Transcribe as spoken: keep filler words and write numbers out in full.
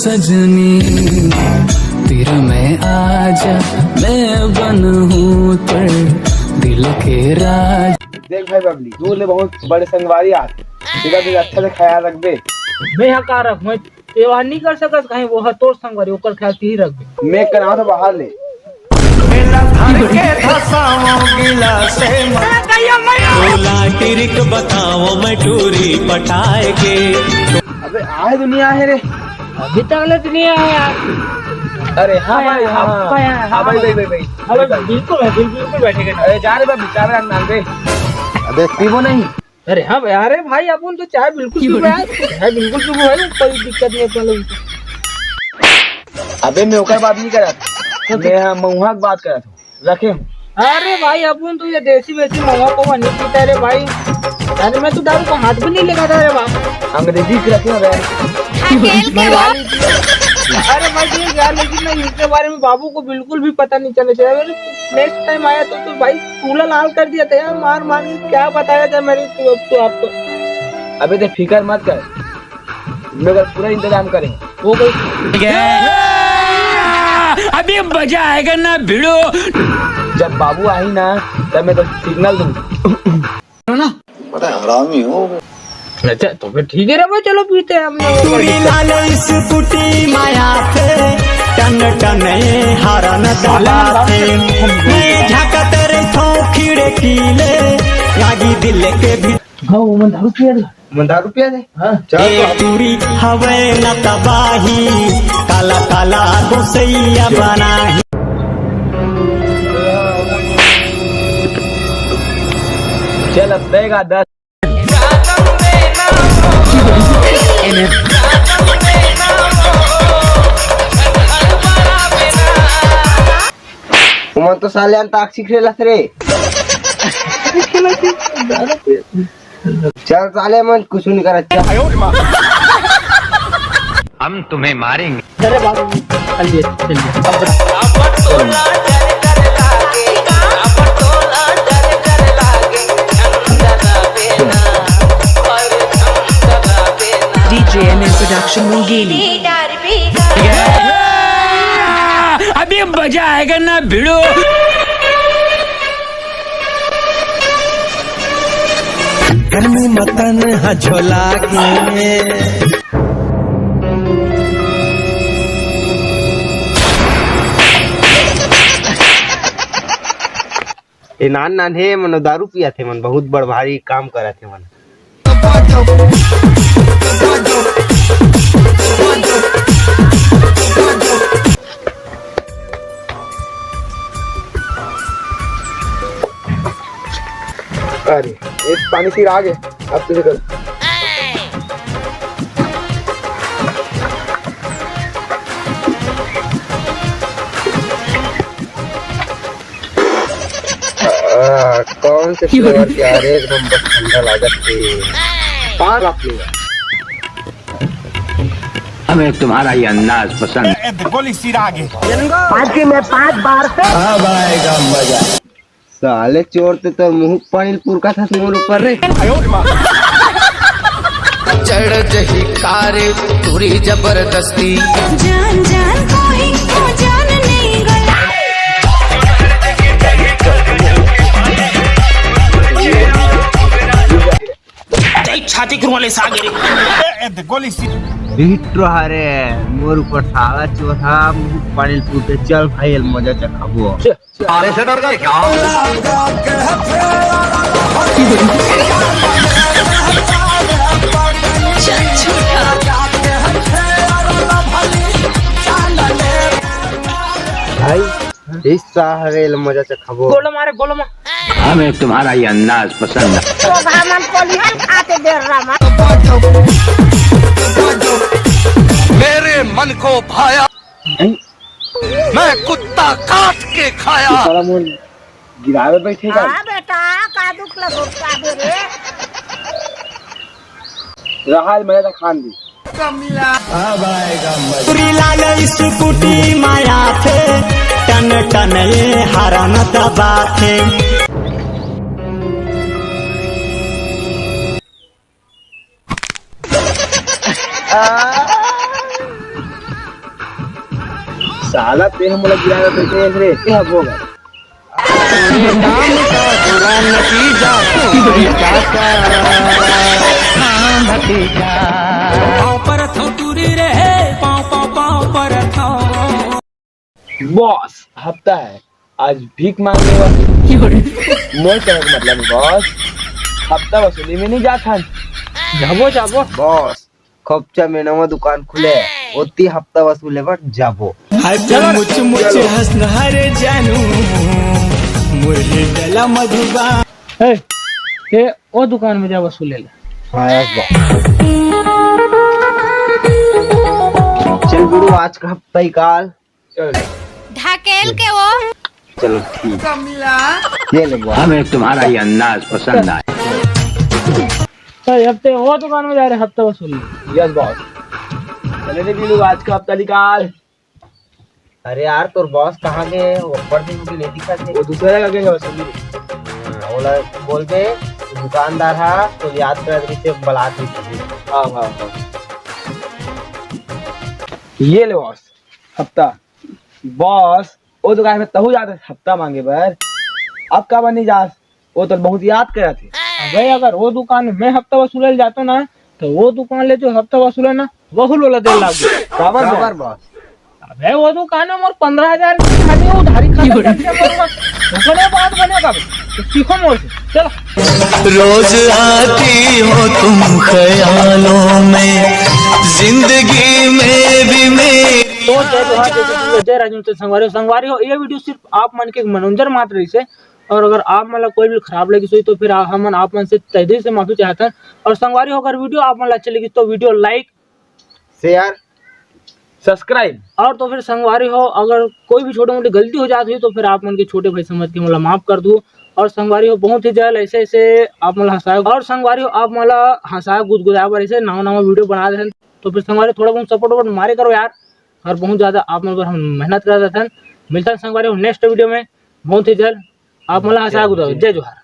सजनी, तीर में आजा, मैं बनहूँ पर दिल के राज। देख भाई बबली, तू ले बहुत बड़े संगवारी आत, तेला भी अच्छा से ख्याल रखबे। मैं हा का रख, मैं ये वहा नहीं कर सकत कहीं, वो हा तोर संगवारी, ओकर ख्याल ती ही रखबे। मैं करा तो बाहर ले। मेला भर के धसाओ गिलासे में, बोला टिरिक बताओ मैं टूरी पटाए के। अबे आए दुनिया है रे। अभी तक ले दुनिया है यार। अरे हाँ भाई, हाँ। हाँ भाई, भाई, भाई, भाई। हाँ भाई, बिल्कुल है, बिल्कुल, बिल्कुल बैठेगा। अरे जा रे भाई, चाय रख नाल पे। अबे पीबो नहीं। अरे हाँ भाई, अरे भाई, अपन तो चाय बिल्कुल पीबो यार, चाय बिल्कुल पीबो भाई, कोई दिक्कत नहीं है अपन लोग। अबे मैं ओकर बात नहीं करत, मैं हाँ महुआ के बात करत हूँ। रखे हूँ। अरे भाई, अपन तो ये देसी वेसी महुआ को नहीं पीता रे भाई। अरे मैं तो दारू का हाथ भी नहीं लगाता रे बाप। अंग्रेजी के रखे हैं भाई। मंगवा लीजिए। अरे भाई ठीक यार, लेकिन मैं इसके बारे में बाबू को बिल्कुल भी पता नहीं चलना चाहिए। नेक्स्ट टाइम आया तो, तो भाई पूरा लाल कर दिया था यार, मार मार के क्या बताया जाए मेरे को अब तो आपको। अबे देख फिकर मत कर, मैं अगर पूरा इंतजाम करें। वो कोई अभी मजा आएगा ना भिड़ो। जब बाबू आई ना, तब मैं तो सिग्नल दूँ। बड़ा हरामी हो। अच्छा तो फिर ठीक है रे भाई, चलो पीते हैं हम लोग। टूरी लाल स्कूटी माया थे, टन टन हरन दबाते। मैं झाकत रहिथों खिड़की ले, लागी दिल के भी। हाँ, वो मन दारू पिए ला। मन दारू पिए ले? हाँ। चल ए तो। टूरी हवे न तबाही, काला काला गोसैया बनाही। चल अब देगा दस। ओमन तो साले अंताक्षरी खेलत रे। चल साले मन कुछ नहीं करत, चल। हम तुम्हें मारेंगे। अरे बाबू, चलिए, चलिए। D J M M Production Mungeli. अभी मजा आएगा ना भिड़ो। गर्मी मतन ह झोला के। ए नान नान हे मन, दारू पिया थे मन, बहुत बड़ भारी काम करा थे मन। अरे, एक पानी सिर आ गए, अब तुझे कर। आ, कौन से फ्लेवर के आ रहे, एकदम बस ठंडा लागत है। पाँच लाख लेगा। हमें तुम्हारा ये अंदाज पसंद। ए, ए, गोली सिर आगे। आज की मैं पांच बार से। अब आएगा मजा। साले चोर ते तो मुंह पानी पुरका था मोर ऊपर रे। चढ़ जही कारे पूरी जबरदस्ती। जान जान कोई को जान नहीं गया। जय छाती कुरवाले सागे रे। ए, ए, गोली सी। बिट्टू हरे मोर ऊपर साला चोर हा, मुंह पानी पुरके चल भाई, एल मजा चखाबो। अरे से डर गए क्या? भाई, इस साहरे ल मजा चखाबो। गोलो मारे, गोलो मार। हमें तुम्हारा ये अंदाज पसंद है। तो हम कोलिहन खाते देर रामा। मेरे मन को भाया। मैं कुत्ता काट के खाया। साला मोर गिरावे बैठे का? हाँ बेटा, का दुख लगो का दे रे? रहा है, मैं तो खान दी। अब आएगा मजा। पूरी लाल स्कूटी माया थे, टन टन ये हरन दबा थे। साला ते हमला गिरा देते रे, ये बोल। पाँव परत हँव टूरी रे, पाँव, पाँव, पाँव परत हँव। बॉस, हफ्ता है, आज भीख मांगने वाला। मोर कहने का मतलब है बॉस, हफ्ता वसूली में नहीं जात हन। जाबो, जाबो। बॉस, खोपचा में नवा दुकान खुले, ओती हफ्ता वसूले बर जाबो। हाय चलो। मुछ मुछ हंसना रे जानू, मुरली डला मधुबा। ए, ते ओ दुकान में जा वसूले ले। हाँ यार, बॉस। चल गुरु, आज का हफ्ता निकाल। चल। ढकेल के वो। चलो ठीक। ये ले बॉस। हमें तुम्हारा ये अंदाज पसंद आया। तो अब ते वो दुकान में जा रहे, हफ्ता वसूल। Yes boss. चले रे बिल्लू, आज का हफ्ता निकाल। अरे यार, तोर बॉस कहाँ गए? वो ऊपर दिन की लेडी का थे। वो दूसरे जगह गए वसूली। हाँ, ओला बोल दे, दुकानदार हा तो याद कर रही थे, बलात नहीं थी। हाँ, हाँ, हाँ। ये ले बॉस, हफ्ता। बॉस, वो दुकान में तहू जात हफ्ता मांगे बर, अब काबर नहीं जास? वो तो बहुत याद करत हे। अबे, अगर वो दुकान में हफ्ता वसूले जातो ना, तो वो दुकान ले जो हफ्ता वसूले ना, वहू लोला दे लाग। काबर काबर बॉस? बॉस? अबे, वो दुकान में मोर पंद्रह हजार की खाली उधारी खाता चल के मोर बस। ओकरे बाद बने का बे? तो सीखो मोर से। चलो। रोज आती हो तुम ख्यालों में, जिंदगी में भी मेरी। तो जय जोहार, जय छत्तीसगढ़, जय राजनीति संगवारी हो। संगवारी हो, ये वीडियो सिर्फ आप मन के मनोरंजन मात्र रहिसे। और अगर आप मन ला कोई भी खराब लगिस होही, तो फिर आ-, हमन आप मन से तहे दिल से माफी चाहत हन। और संगवारी हो, अगर वीडियो आप मन ला अच्छी लगिस, तो वीडियो like, शेयर, सब्सक्राइब। और तो फिर संगवारी हो, अगर कोई भी छोटे मोटे गलती हो जात होही, तो फिर आप मन के छोटे भाई समझ के मोला माफ कर दू। और संगवारी हो, बहुत ही जल्द ऐसे ऐसे आप मन ला हंसाए, और संगवारी हो, आप मन ला हंसाए गुदगुदाए बर ऐसे नवा नवा वीडियो बना देथन। तो फिर संगवारी, थोड़ा बहुत सपोर्ट वपोर्ट मारे करो यार, और बहुत ज्यादा आप मन बर हम मेहनत कर देथन। मिलथन संगवारी हो नेक्स्ट वीडियो में, बहुत ही जल्द। आप मन ला हंसाए गुदगुदाए, जय जोहार।